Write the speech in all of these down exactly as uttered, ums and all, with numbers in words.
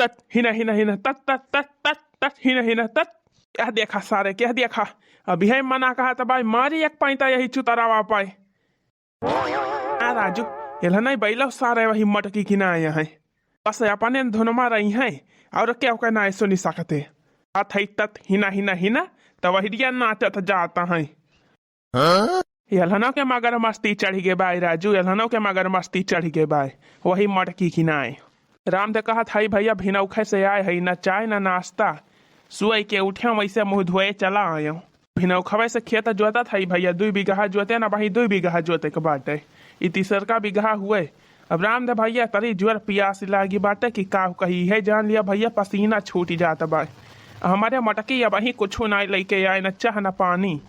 तत, हिना, हिना, हिना, तत, तत, तत, तत, तत, हिना, हिना, तत। क्या देखा सारे, क्या देखा? अभी है मना कहा त बाई, मारी एक पैंता यही चुतरावा पाए। आ राजू, एल्हनई बैलव सारे वही मटकी किनाए हैं। बस अपने धुनमा रही हैं, और क्या ओकर नाय सुनी सकते। अत है तत हिना, हिना, हिना, त वही दिया नाचत जाता है। हाँ? एल्हनों के मगर मस्ती चढ़ गे बाय राजू, एल्हनों के मगर मस्ती चढ़ गे बाय। वही मटकी किनाए। राम दे कहत, "हई भैया, भिनौखे से आए हई, न चाय न नाश्ता। सुअई के उठे वैसे मुँह धोए चला आयो।" भिनौखवे से खेत जोतत हई भैया, दुई बीघा जोते न, वही दुई बीघा जोते के बाटे। ई तीसरका बीघा हुए। अब राम दे भैया, तरी जोर पियास लागी बाटे कि का कही, है जान लिया भैया, पसीना छूट जात बा। हमारे मटकी अब वही कुछ नाय लेके आए, न चाह न पानी।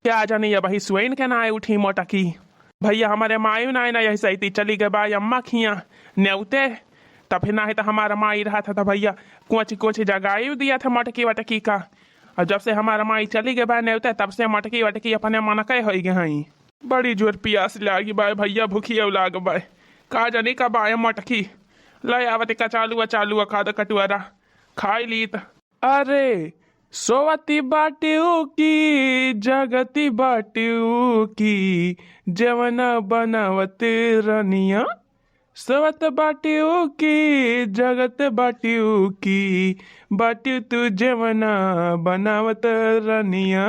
क्या जानी अब वही सुअइन के नाय उठी मटकी। भैया, हमारे मायू नाय ना यही सैती चली गए बा अम्मा खिया नेवते। तब फिर नाही त हमारा माई रहत है त भैया कोची कोची जगाई दिया था मटकी वटकी का। और जब से हमारा माई चली गए बा नेवते, तब से मटकी वटकी अपने मन के होई गए हैं। बड़ी जोर पियास लागी बाय भैया, भूखिया लाग बाय। का जानी कब आए मटकी। ले आवत कचालू अचालू खाद कटुआरा खाई लीत। अरे, सोवती बाटियो की, जगती बाटियो की, जवना बनावत रनिया। सोवत बाटियो की, जगत बाटियो की, बाटियो तू जवना बनावत रनिया।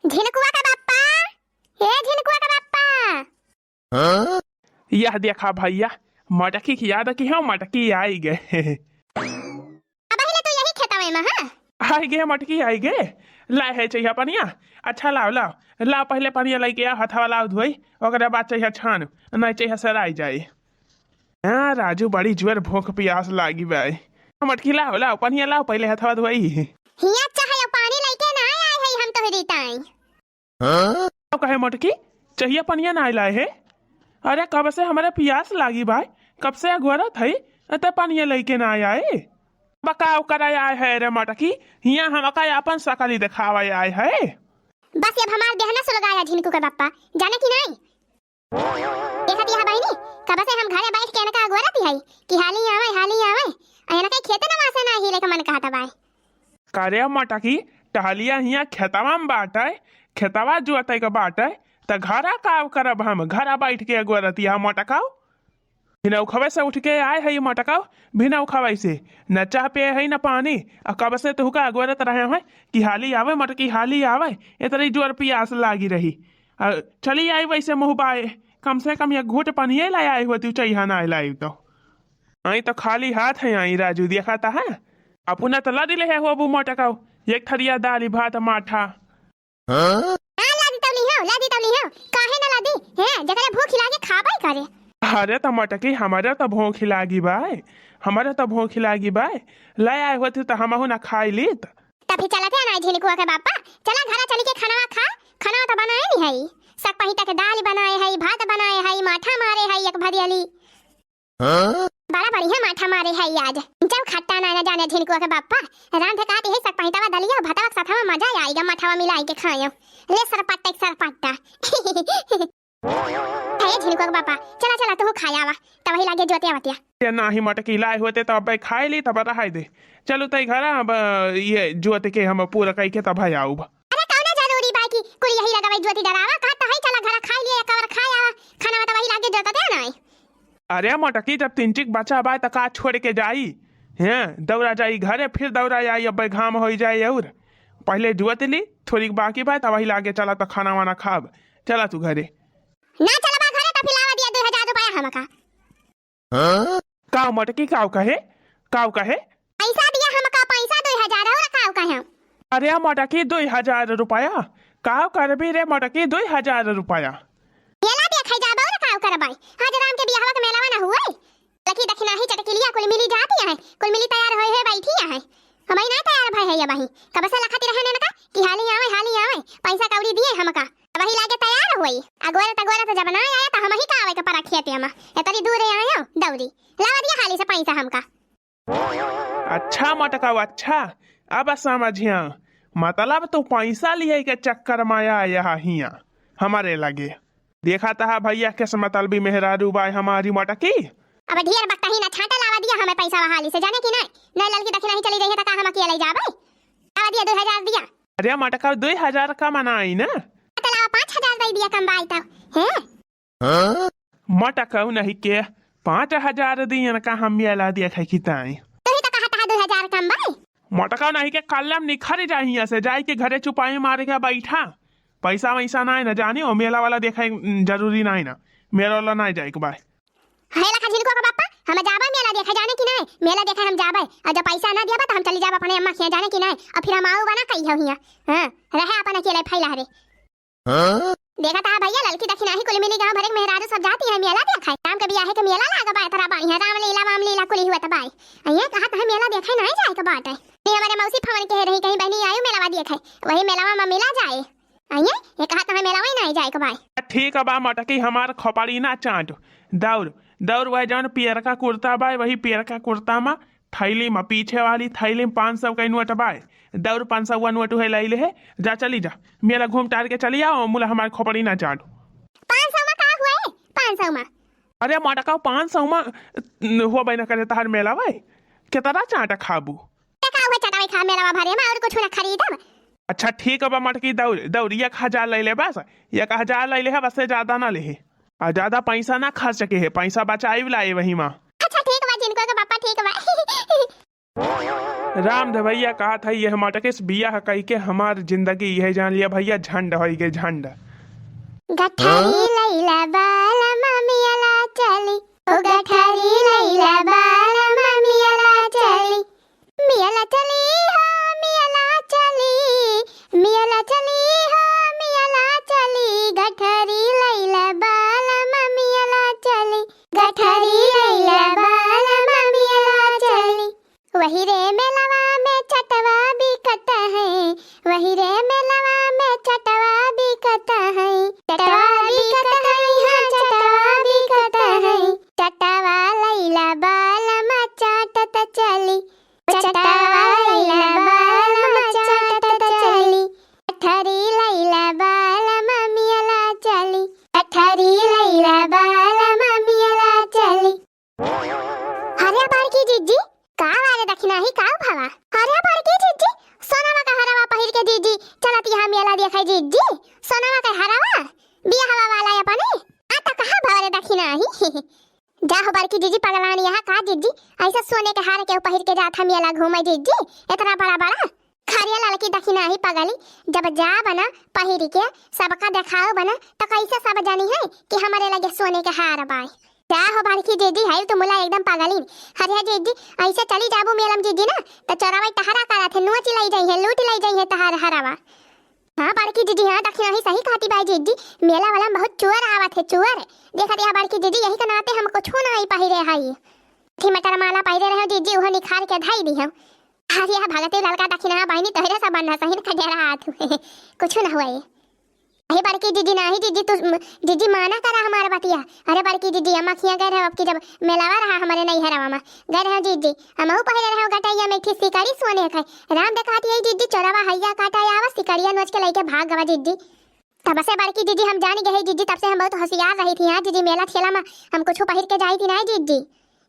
झिनकुआ का बाप्पा, ए झिनकुआ का बाप्पा। हाँ? यह देखा भैया, मटकी की याद की हम मटकी आई गए। अब पहिले तो यही खेतवे में, हाँ? आई गए मटकी, आई गए। लाए है चाहिए पनिया? अच्छा लाओ, लाओ, लाओ, पहिले पनिया लेके आओ, हथवा लाओ धोई, ओकरे बाद चाहिए छान, नहीं चाहिए सराई जाए। हाँ राजू, बड़ी जोर भूख पियास लागी बाई। मटकी लाओ, लाओ, पनिया लाओ, पहिले हथवा धोई। हिया चाहे पानी लेके ना आए है हम तोहरी ताई। हाँ? का कहे मटकी, चाहिए पनिया ना लाए है? अरे कब से हमारे पियास लागी बाय, कब से अगोरत है, ते पनिया लेके ना आए। बकाव करे आए है रे मटकी, हिया हमका अपन सकली देखावे आए है। बस अब हमार देह ना सुलगाया झिनकू के बाप्पा, जाने कि नहीं? देखत यह बहिनी, कब से हम घरे बैठ के इनका अगोरत है कि हाली आवे, हाली आवे, आ इनके खेते नवा से ना हिले के मन कहत बाय। करे मटकी, टहलिया हियाँ खेतवा में बाटे, खेतवा जोते के बाटे, त घरा का करब हम? घरा बैठ के अगोरतिया मटकाओ। भिनौखवे से उठ के आए है मटकाओ, भिनौखवे से न चाह पिए है न पानी। आ कब से तुहका अगोरत रहे हैं कि हाली आवे मटकी, हाली आवे, इतनी जोर पियास लागी रही। आ चली आई वैसे मुँह बाए, कम से कम एक घूट पनिये ले आई होती, चैहा ना लाई तो। आई तो खाली हाथ है आई राजू, देखा ता है। अपना तो ला दिले है होबू मटकाओ, एक थरिया दाली भात माठा। हाँ? हाँ, लादी तौली हो, लादी तौली हो। काहे ना लादी? हैं, जकरे भूख लागे खाबे करे। अरे त मटकी, हमारे त भूख लागी बाय, हमारे त भूख लागी बाय। ले आए होती त हमहू ना खाई लीत। त फिर चलते ना झिनकुआ के बापा, चला घरा चली के खाना खा, खाना त बनाए नहीं है। सक पहिता के दाल बनाए है, भात बनाए है, माठा मारे है एक भरियली। हाँ? बड़ा बढ़िया माठा मारे है आज। जब खट्टा ना, ना जाने झिनकुआ के बाप्पा, रांध काट यही सक पहितावा दलिया, भतवा के साथवा मजा आएगा, माठावा मिलाई के खायो। ले सरपट्टा, एक सरपट्टा। हे झिनकुआ के बाप्पा, चला, चला, तू खाया आवा, तब वही लागे जोतिया वतिया। ये नाही मटकी लाए होते तो अब खाए ली, तब रहाई दे। चलो तई घरा, अब ये जोत के हम पूरा कई के तब आऊब। अरे कौनो जरूरी बा कि कुल यही लगावे जोती डरावा, कहा तो है चला घरा खाई लिए, एक बार खाया आवा, खाना तो वही लागे जोतते ना। अरे मटकी, जब तिनचिक बचा बाय त का छोड़ के जाई? हैं, दौड़ा जाई घरे, फिर दौड़ा आई, अब घाम होई जाए। और पहले जुअत ली, थोड़ी बाकी बाय, तब वही लागे चला त खाना वाना खाब। चला तू घरे। ना चलबा घरे त फिर लावा दिया दो हजार रुपया हमका। हाँ? काव मटकी, काव कहे? काव कहे? पैसा दिया हमका, पैसा दो हजार और काव कहे? अरे मटकी, दो हजार रुपया? काव करबी रे मटकी, दो हजार रुपया? मेला देखे जाबो रे, काव करबै? आज राम के बियाहवा के मेलावा ना हुए? लकी दखिनाही चटकिलिया कुल मिली जाती है, कुल मिली तैयार होए हुए बैठी है। हमई ना तैयार भय है अबही। कब से लखत रहे ननका कि हाली आवे, हाली आवे, पैसा कौड़ी दिए हमका। अबही लागे तैयार होई। अगोरत अगोरत जब ना आया त हमही का आवे के परा खेते में। एतरी दूर आयो दौरी। लावा दिया हाली से पैसा हमका। अच्छा मटकाऊ, अच्छा, अब समझिया। मतलब तू पैसा लिए के चक्कर में आया हिया हमारे लगे। देखा तहा भैया, किस मतलबी मेहरारू बाय हमारी मटकी। अब ढेर बकतही ना, छांटा लावा दिया हमें पैसा वहाली से, जाने कि नहीं? नहीं ललकी दखिनही चली रही है तो का हम अकेले जाबे? लावा दिया, दो हजार दिया। अरे मटका, दो हजार का मनाई ना। तो लावा, पाँच हजार दे दिया, कम बाई तब, हैं? मटकऊ नहीं के पाँच हजार दियन का हम मेला देखे की ताई। तू ही तो कहा था दो हजार कम बाई। मटकऊ नहीं के कल्लम निखर जाई हियां से, जाई के घरे चुपाई मार के बैठा। पैसा वैसा नहीं ना जानी, ओ मेला वाला देखे जरूरी नहीं ना, मेला वाला नहीं जाए के बाई। हे लखा झिनको का बापा, हम जाबे मेला देखे, जाने कि नहीं? मेला देखे हम जाबे, और जब पैसा ना दियाबा तो हम चली जाबे अपने अम्मा के यहाँ, जाने कि नहीं? और फिर हम आऊ बना कही हो हियां, हाँ, रहे अपन अकेले फैला रे। हाँ? देखा था भैया, ललकी दखिनही कुल मिली गांव भरे के मेहरारू सब जाती है मेला देखे। राम के बियाहे के मेला लागा बा, एतरा बढ़िया रामलीला वामलीला कुली हुआ त बाई। ये कहा था मेला देखे नहीं जाए के बाटे। नहीं, हमारे मौसी फोन के रही, कहीं बहनी आयु मेलावा देखे, वही मेलावा में मिला जाए। आइए, ये कहा था मेलावा ही नहीं जाए के बाई। ठीक बा मटकी, हमार खोपड़ी ना चाट। दौड़, दौड़ वह जौन पियरका कुर्ता बाय, वही पियरका कुर्ता मा थैली मा, पीछे वाली थैली मा पाँच सौ का नोट बाय। दौड़, पाँच सौ का नोट उहे लैले है, जा चली जा, मेला घूम टार के चली आओ, मुला हमार खोपड़ी ना चाट। पाँच सौ मा का हुआ है? पाँच सौ मा? अरे मटका, पाँच सौ मा हुआ बहिना करे तहार मेला बाय, केतरा चाट खाबू? देखा हुआ चटावे खा मेलावा भरे मा और कुछ ना खरीदब। अच्छा ठीक बा मटकी, दौड़, दौड़, एक हजार लैले बस, एक हजार लैले है, बस से ज्यादा ना लेहे। आ ज्यादा पैसा ना खर्च के है, पैसा बचाई लाए वही मा। अच्छा ठीक बा, जिनको के पापा ठीक बा। राम धे भैया कहा था, यह मटकेस बियाह कई के हमार जिंदगी यह जान लिया भैया, झंड होई गए झंड। गठरी लैला बाल ममियला चली, ओ गठरी लैला बाल ममियला चली। मियला चली हो, मियला चली, मियला चली हो, मियला चली, गठरी लैला बालम मियला चली, गठरी लैला बालम मियला चली। वही रे मेलवा में चटवा बिकत है, वही रे मेलवा में चटवा बिकत है, चटवा बिकत है, हाँ, चटवा बिकत है, चटवा लैला बालम चाटत चली। चटवा लैला बालम चाटत चली। गठरी लैला बालम मियला चली। गठरी लैला बालम मियला चली। अरे बड़की जिज्जी, का वाले दखिनही का भवा? अरे बड़की जिज्जी, सोनवा का हरवा पहिर के जिज्जी चलत यहाँ मेला देखे जिज्जी। सोनवा का हरवा, बियाहवा वाला अपने। आ त कहाँ भवा रे दखिनही? जा हो बड़की जिज्जी, पगलानी यहाँ का जिज्जी, ऐसा सोने के हार के पहिर के जात है मेला घूमे जिज्जी, इतना बड़ा बड़ा। अरे ललकी दखिनही पगली, जब जाब ना पहिर के सबका देखाउब ना, त कैसे सब जानी है कि हमरे लगे सोने के हार बाय? जा हो बड़की जिज्जी, है तू मुला एकदम पगलिन। अरे जिज्जी, ऐसे चली जाबू मेलम जिज्जी ना, त चोरवा टहरा करत है, नोच लई जाई है, लूट लई जाई है तहार हरवा। हाँ बड़की जिज्जी, हाँ दखिनही सही कहती बाय जिज्जी, मेला वाला में बहुत चोर आवत है, चोर। देखत या बड़की जिज्जी, यही के नाते हम कुछो नाहीं पहिरे हई। थी मटर माला पहिरे रहे जिज्जी, उहो निखार के धई दी हम। अरे यह भगते ललका दखिनहा बहिनी तोहरे सब बंधा सहिन खडेरा हाथ। कुछो ना हुआ ये। अरे बड़की जिज्जी, नाहीं जिज्जी, तू म-, जिज्जी माना करा हमार बतिया। अरे बड़की जिज्जी, अम्मा खिया गए रहे, अब की जब मेलावा रहा हमारे नैहरवा में, गए रहे जिज्जी, हमहू पहिरे रहे गटैया में एक ठे सिकड़ी सोने के। राम देखा थी जिज्जी, चोरवा हैया काटा आवा, सिकड़िया नोच के लेके भाग गवा जिज्जी। तब से बड़की जिज्जी हम जान गए जिज्जी, तब से हम बहुत होशियार रही थी। हाँ जिज्जी, मेला ठेला में हम कुछ पहिर के जाई थी ना जिज्जी।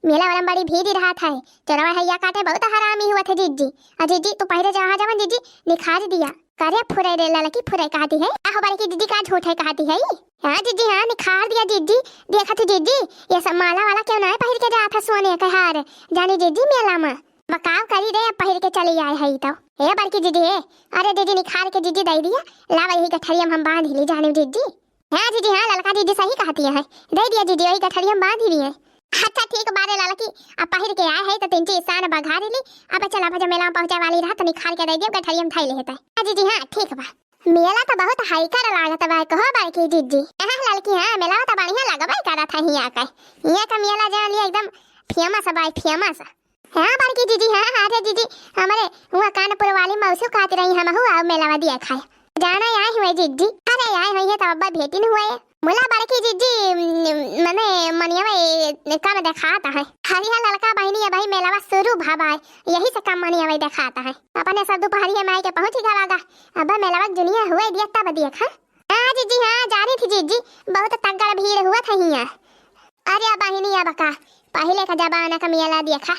मेला वाला में बड़ी भीड़ रहत है, चोरवा हैया काटे बहुत हरामी हुआ थे जिज्जी। आ जिज्जी तू पहिरे जहाँ जवन जिज्जी निखार दिया। करे फुरे रे ललकी फुरे कहती है। आहो बड़की जिज्जी का झूठ है कहती है। हाँ जिज्जी हाँ निखार दिया जिज्जी। देखा थी जिज्जी, ये सब माला वाला क्यों ना पहिर के जात है सोने के हार जानी जिज्जी मेला में। बकाव करी रे, अब पहिर के चली आए हई तो। ए बड़की जिज्जी, ए, अरे जिज्जी निखार के जिज्जी दई दिया, लावा यही गठरिया में हम बांध ली जाने जिज्जी। हाँ जिज्जी, हाँ ललका जिज्जी सही कहती है, दई दिया जिज्जी, वही गठरिया में बांध ली है। अच्छा ठीक बारे ललकी, अब पहिर के आए है तो तीन चीज सान बघारी ली। अब चला भजा मेला में पहुंचे वाली रहा तो निखार के दई दिया, गठरिया में धई ले है। हाँ जिज्जी, हाँ ठीक बा। मेला तो बहुत हाइकर लागत बा कहो बड़की जिज्जी। हाँ ललकी, हाँ मेला तो बढ़िया लगबे करत है हिया के। हिया का मेला जान लिया एकदम फेमस बा, फेमस। हाँ बड़की जिज्जी, हाँ, हाँ, अरे जिज्जी, हमरे हुआ कानपुर वाली मौसी कहती रही, हमहू आओ मेलावा दिया खाए। जाना आए हुए जिज्जी, अरे आए हुई है तो अब्बा भेटिन हुए। मुला बड़की जिज्जी, म-, मने मनिया में कम देखाता है। हरिया ललका बहिनी, अबही मेलावा शुरू भवा है, यही से कम मनिया में देखाता है। अपने सब दोपहरिया में आए के पहुँच गवा गा। अब्बा मेलावा के जुनिया हुए दिया तब देख, हाँ? हाँ जिज्जी, हाँ, जानी थी जिज्जी, बहुत तगड़ भीड़ हुआ था हिया। अरे बहिनी, अब का पहिले का जमाना का मेला देखा।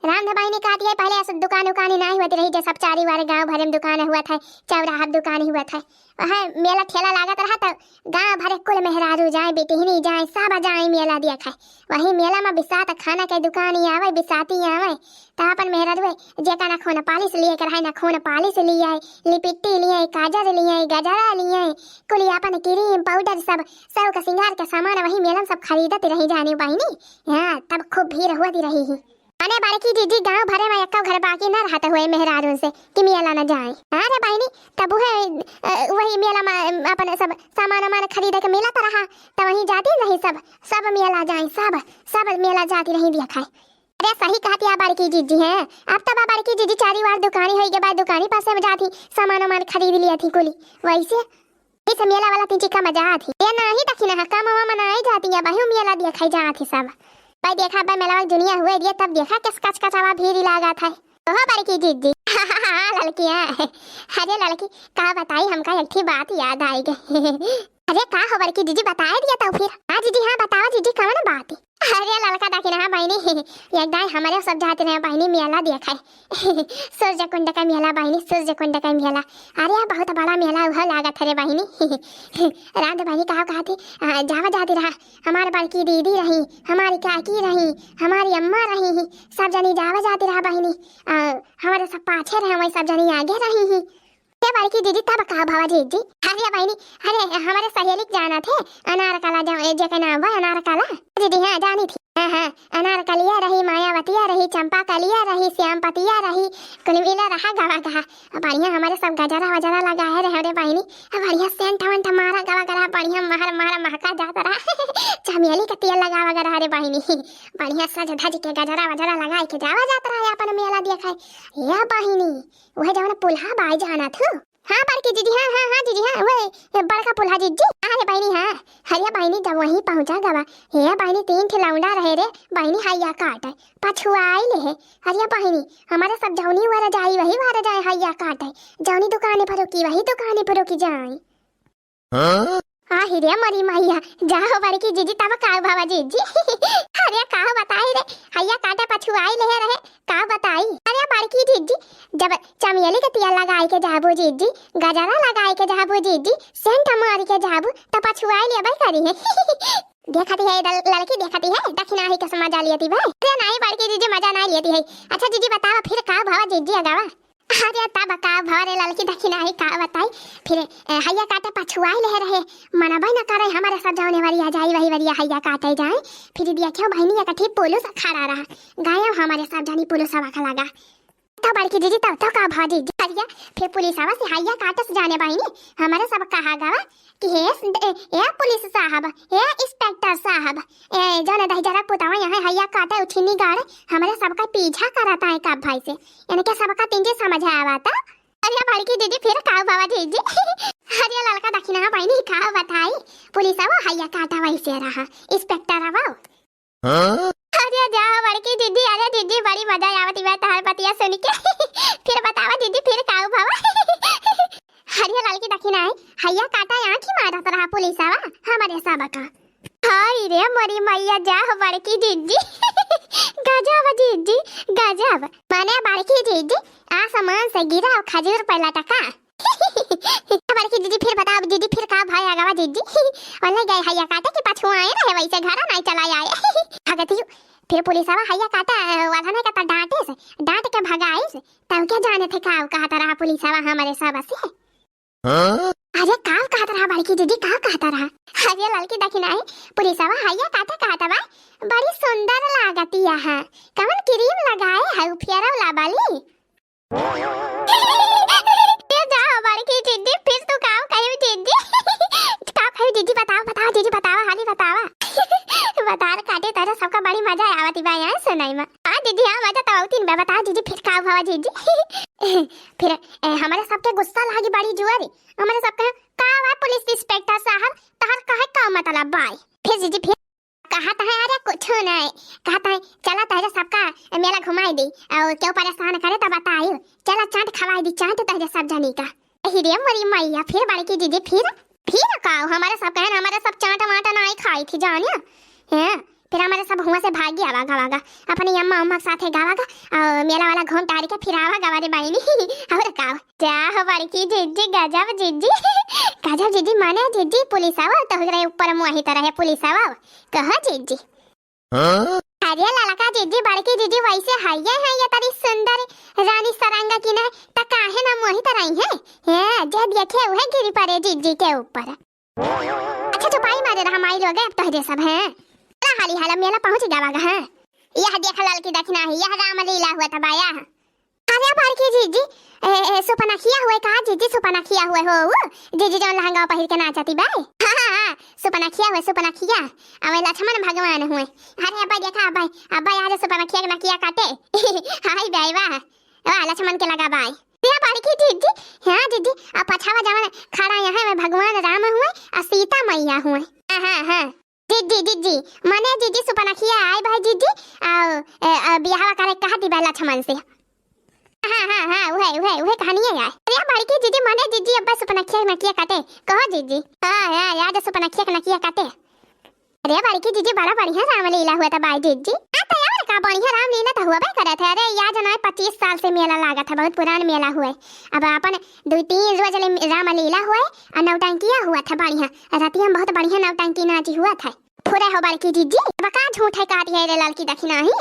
रामधे बहिनी कहती है, पहिले ऐसे दुकान उकान नाहीं होती रही, जैसे अब चारी वारे गाँव भरे में दुकान हुआ था, चौराहा पे दुकान हुआ था। वहाँ मेला ठेला लागत रहा, तो गाँव भरे कुल मेहरारू जाए, बिटिहनी जाए, सब जाए मेला देखा। वही मेला में बिसात खाना के दुकान ही आवे, बिसाती आवे, तो अपन मेहरारू जेका नखून पालिश लिए के रहे, नखून पालिश लिए, लिपिट्टी लिए, काजर लिए, गजरा लिए, कुल अपन क्रीम पाउडर सब, सब का सिंगार के सामान वही मेला में सब खरीदत रही जानी बहिनी। हाँ, तब खूब भीड़ होती रही ही। अने बड़की जिज्जी, गाँव भरे में एक्को घर बाकी न रहत हुए मेहरारून से कि मेला न जाए। हाँ रे बहिनी, तब उहे, अ, वही मेला में अपन सब सामान वामान खरीदे के मिलत रहा, तब वहीं जाती रही सब, सब मेला जाए, सब, सब मेला जाती रही देखा। अरे सही कहती है बड़की जिज्जी, हैं। अब तब बड़की जिज्जी चारी वार दुकानी होई के बाद दुकानी पासे में जाती, सामान वामान खरीद लिया थी कुली। वैसे इस मेला वाला तीन चिक्का मजा आती। ये नाही दखिना है, काम वाम मनाई जाती है, बहु मेला देखा जाती सब। भाई देखा, अब मेला वाला दुनिया हुए दिए, तब देखा किस कच कचावा भीड़ लागा था। ओहो बड़की जिज्जी। हाँ ललकी, हाँ। अरे ललकी, का बताई, हमका एक ठे बात याद आई गई। अरे का हो बड़की जिज्जी, बताए दिया तो फिर। हाँ जिज्जी, हाँ बतावा जिज्जी, कवन बात? अरे ललका दखिना बहिनी, एक दाई हमरे सब जात रहे बहिनी मेला देखे। सूर्य कुंड का मेला बहिनी, सूर्य कुंड का मेला। अरे बहुत बड़ा मेला उहो लागत है रे बहिनी। रात बहिनी कहा कहा थी, आ, जावा जाती रहा, हमार बड़की दीदी रही, हमारी काकी रही, हमारी अम्मा रही ही, सब जनी जावा जाती रहा बहिनी। आ, हमारे सब पाछे रहे, वही सब जनी आगे रही ही। हे बड़की जिज्जी, तब का भवा जिज्जी? अरे बहिनी, अरे हमारे सहेली के जाना थे, अनारकला जा-, जेके नाम बा अनारकला। जिज्जी हाँ जानी थी। हाँ, हाँ, अनारकलिया रही, मायावतिया रही, चंपाकलिया रही, श्यामपतिया रही, कुल मिला रहा गवा गहा। बढ़िया हमारे सब गजरा वजरा लगाए रहे रे बहिनी। बढ़िया सेंट वेंट मारा गवा गहा, बढ़िया महर महर महका जात रहा। चमेली का तेल लगावा गहा रे बहिनी। बढ़िया सज धज के गजरा वजरा लगाए के जावा जात रहा अपन मेला देखे। या बहिनी, उहे जवन पुलहा बाई जाना थू। हाँ बड़की जिज्जी, हाँ, हाँ, हाँ जिज्जी, हाँ, उहे बड़का पुलहा जिज्जी। अरे बहिनी, हाँ। अरे बहिनी, जब वहीं पहुँचा गवा, हे बहिनी, तीन ठे लौंडा रहे रे बहिनी, हैया काटे, पछुआई ले हे। अरे बहिनी, हमारे सब जौनी वाला जाई, वही वाला जाए हैया काटे, जौनी दुकाने पर रुकी, वही दुकाने पर रुकी जाए। हाँ? आहि रे मोरी मैया, जाहो बड़की जिज्जी, तब का भवा जिज्जी? अरे का बताई रे, हैया काटे पछुआई ले रहे, का बताई? अरे बड़की जिज्जी, जब चमेली के तेल लगाई के जाबू जिज्जी, गजरा लगाई के जाबू जिज्जी, सेंट मारी के जाबू, त पछुआई लेबे करी है। देखती है लल-, ललकी देखती है, दखिना ही कसम मजा लेती भाई। अरे नहीं बड़की जिज्जी, मजा नहीं लेती है। अच्छा जिज्जी बतावा फिर का भवा जिज्जी अगावा? अरे तब का भवा रे ललकी दखिना ही का बताई। फिर, ए, हैया काटे पछुआई ले रहे, मनबे न करे हमारे सब जौने वरिया जाई वही वरिया हैया काटे जाए। फिर देखियो बहिनी एक ठे पुलिस खड़ा रहा, गया हमारे सब जनी पुलिस हवा का लगा। तो बड़की जिज्जी तब तो का भवा जिज्जी करिया, फिर पुलिसवा से हैया काटे से जाने बहिनी, हमारे सब कहा गवा कि हे स-, ए, ए पुलिस साहब, ए इंस्पेक्टर साहब, ए जौन दहिजरा पुतवा यहाँ हैया काटे उछिनी गाड़े, हमारे सबका पीछा करता है का भाई से, इनके सबका तिंजे समझ आवा था। अरे बड़की जिज्जी फिर का भवा जिज्जी? अरे ललका दखिना बहिनी का बताई, पुलिसवा हैया काटा वैसे रहा, इंस्पेक्टरवा। हाँ? अरे जा बड़की जिज्जी, अरे जिज्जी बड़ी मजा आवत बा तहार बतिया सुन के। फिर बतावा जिज्जी फिर का भवा? अरे ललकी दखिना है, हैया काटा यहाँ की मारत रहा पुलिसवा, हमारे सबका। हाय रे मोरी मैया, जा हो बड़की जिज्जी। गजब जिज्जी, गजब। माने बड़की जिज्जी, आसमान से गिरा खजूर पे लटका। बड़की जिज्जी फिर बताओ जिज्जी, फिर का भवा अगवा जिज्जी? ओले गए हैया काटे कि पछुआए रहे, वैसे घरा नहीं चला आए। भगतियो, फिर पुलिसवा हैया काटे वाला नहीं कहता डांटे से, डांट के भगाए से, तब क्या जाने थे का कहता रहा पुलिसवा हमारे सब से। हाँ? अरे का कहत रहा बड़की जिज्जी, का कहत रहा? अरे ललकी दखिना है, पुलिसवा हैया काटे कहत बा, बड़ी सुंदर लागतिया है, कवन क्रीम लगाए है, फेयर लवली? ये जा बड़की जिज्जी, फिर तू का कही जिज्जी? का कही जिज्जी, बतावा, बतावा जिज्जी, बतावा, हाली बतावा। बतार काटे तारा सबका बड़ी मजा आवत बा यहाँ सुनाई में। हाँ जिज्जी, हाँ मजा तो आवती बा, बतावा जिज्जी, फिर का भवा जिज्जी? फिर, ए, हमारे सबके गुस्सा लागी बड़ी जुआरी। हमारे सब कहे, "का हुआ पुलिस इंस्पेक्टर साहब, तहर कहे का मतलब बाय?" फिर जिज्जी फिर कहत है, "अरे कुछ नहीं।" कहत है, "चला तहरे सबका मेला घुमाई दी, और क्यों परेशान करे तो बताई, चला चाट खवाई दी, चाट तहरे सब जनी का।" अहि रे मोरी मैया, फिर बड़की जिज्जी फिर, फिर का हमारे सब कहे, "हमारे सब चाट वाट नहीं खाई थी जानिया।" हैं? फिर हमारे सब हुआँ से भागी आवा गवा गा, अपनी अम्मा अम्मा के साथे गवा गा, और मेला वाला घूम टारी के फिर आवा गवा रे बहिनी। और का? जा हो बड़की जिज्जी, गजब जिज्जी, गजब जिज्जी, माने जिज्जी पुलिस आवा तो ओकरे ऊपर मोहित रहे पुलिस आवा, कहो जिज्जी। हाँ? अरे ललका जिज्जी, बड़की जिज्जी वैसे हइये हैं ये तरी सुंदर रानी सरंगा की ना, त काहे ना मोहित रही हैं? हैं, जे देखे उहे गिरी पड़े जिज्जी के ऊपर। अच्छा चुपाई मारे रहा माई लोग, अब तोहरे सब हैं। चला हाली हाल मेला पहुँच गवा गा, हैं। यह देख ललकी दखिना ही, यह रामलीला हुआ था बाया। अरे बड़की जिज्जी, ए, ए, सुपनखिया हुए का जिज्जी, सुपनखिया हुए हो उ? जिज्जी जौन लहंगा पहिर के नाचती बाय। हाँ, हाँ, हाँ, सुपनखिया हुए, सुपनखिया। अवे लक्ष्मण भगवान हुए। अरे अब्बा देखा, अब्बा, अब्बा आज सुपनखिया के नकिया काटे। हाय बाय वाह। वाह, लक्ष्मण के लगा बाय। ये बड़की जिज्जी, हाँ जिज्जी, आ पछावा जवन खड़ा यहाँ में भगवान राम हुए, आ सीता मैया हुए। हाँ, हाँ, हाँ। जिज्जी, जिज्जी, मने जिज्जी सुपनखिया आए भाई जिज्जी, आ, ए, आ, बियाहवा करे कहती बा लक्ष्मण से। हाँ, हाँ, हाँ, उहे, उहे, उहे कहानिया है। अरे बड़की जिज्जी, मने जिज्जी अब्बा सुपनखिया नकिया काटे, कहो जिज्जी। हाँ, हाँ, आज सुपनखिया के नकिया काटे। अरे बड़की जिज्जी, बड़ा बढ़िया रामलीला हुआ था बाय जिज्जी। हाँ, तो यार का बढ़िया रामलीला तो हुआ भाई करत है। अरे याद ना, पच्चीस साल से मेला लागत है, बहुत पुरान मेला हुए। अब अपन दो तीन रोज ले रामलीला हुए और नौटंकिया हुआ था बढ़िया। रतिया में बहुत बढ़िया नौटंकी नाची हुआ था। फुरे हो बड़की जिज्जी, अब का झूठ है कहती है रे ललकी दखिना ही।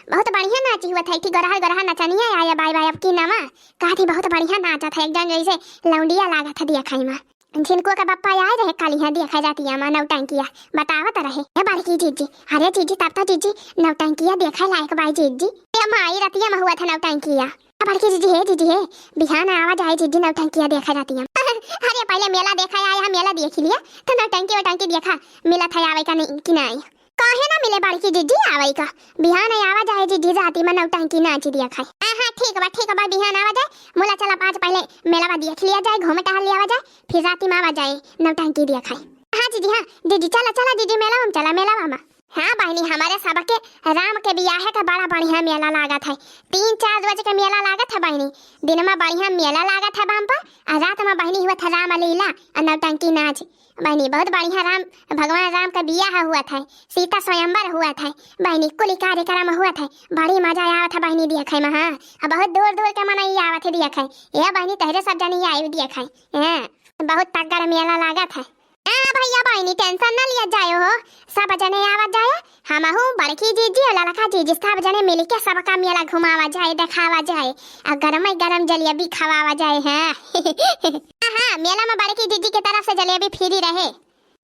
बहुत बढ़िया नाची हुआ था, एक ठे गोरहर गोरहर नचनिया आया बाय बाय अब की नवा। कहती बहुत बढ़िया नाचा था, एकदम जैसे लौंडिया लागा था दिया खाई में। झिनकुआ के बप्पा आए रहे काली यहाँ दिया खाई रातिया में नौटंकिया बतावत रहे। ए बड़की जिज्जी, अरे जिज्जी तब तो जिज्जी नौटंकिया देखे लायक बाय जिज्जी। ए माई रतिया में हुआ था नौटंकिया। बड़की जिज्जी हे, जिज्जी हे, बिहान आवा जाए जिज्जी नौटंकिया देखे जाती हम। अरे पहले मेला देखा आए, हम मेला देख लिया, तो नौटंकी वोटंकी देखा मिला था आवे का नहीं कि नहीं। काहे ना मिले बड़की जिज्जी आवे का, बिहान आवा जाए जिज्जी जाती में नौटंकी नाची देखा। हाँ हाँ ठीक बा, ठीक बा, बिहान आवा जाए, मुला चला आज पहले मेला बा देख लिया जाए, घूमे टहल लिया जाए, फिर राती में आवा जाए नौटंकी देखा। हाँ जिज्जी हाँ, जिज्जी चला चला जिज्जी मेला में चला, मेला में। हाँ बहिनी, हमारे सबके राम के बियाहे का बड़ा बढ़िया मेला लागत है। तीन चार रोज के मेला लागत है बहिनी। दिन में बढ़िया मेला लागत है बाम पर, आ रात में बहिनी हुआ था रामलीला और नौटंकी नाच। बहिनी बहुत बढ़िया राम, भगवान राम का बियाह हुआ था, सीता स्वयंवर हुआ था बहिनी, कुल कार्यक्रम हुआ था, बड़ी मजा आवत है बहिनी देखे में। हाँ, आ बहुत दूर दूर के मनई आवत है देखे। ए बहिनी तहरे सब जनी आई देखे। हाँ, बहुत तगड़ मेला लागत है। हाँ भैया बहिनी tension न लिया जाए हो, सब जने आवा जाए, हमहू बड़की जिज्जी और ललका जिज्जी सब जने मिलके सबका मेला घुमावा जाए, देखावा जाए, आ गरम गरम जलेबी खवावा जाए। हाँ हाँ हाँ, मेला में बड़की जिज्जी के तरफ से जलेबी free रहे।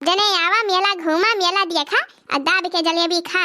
जने आवा मेला घूमा, मेला देखा, आ दाब के जलेबी खा।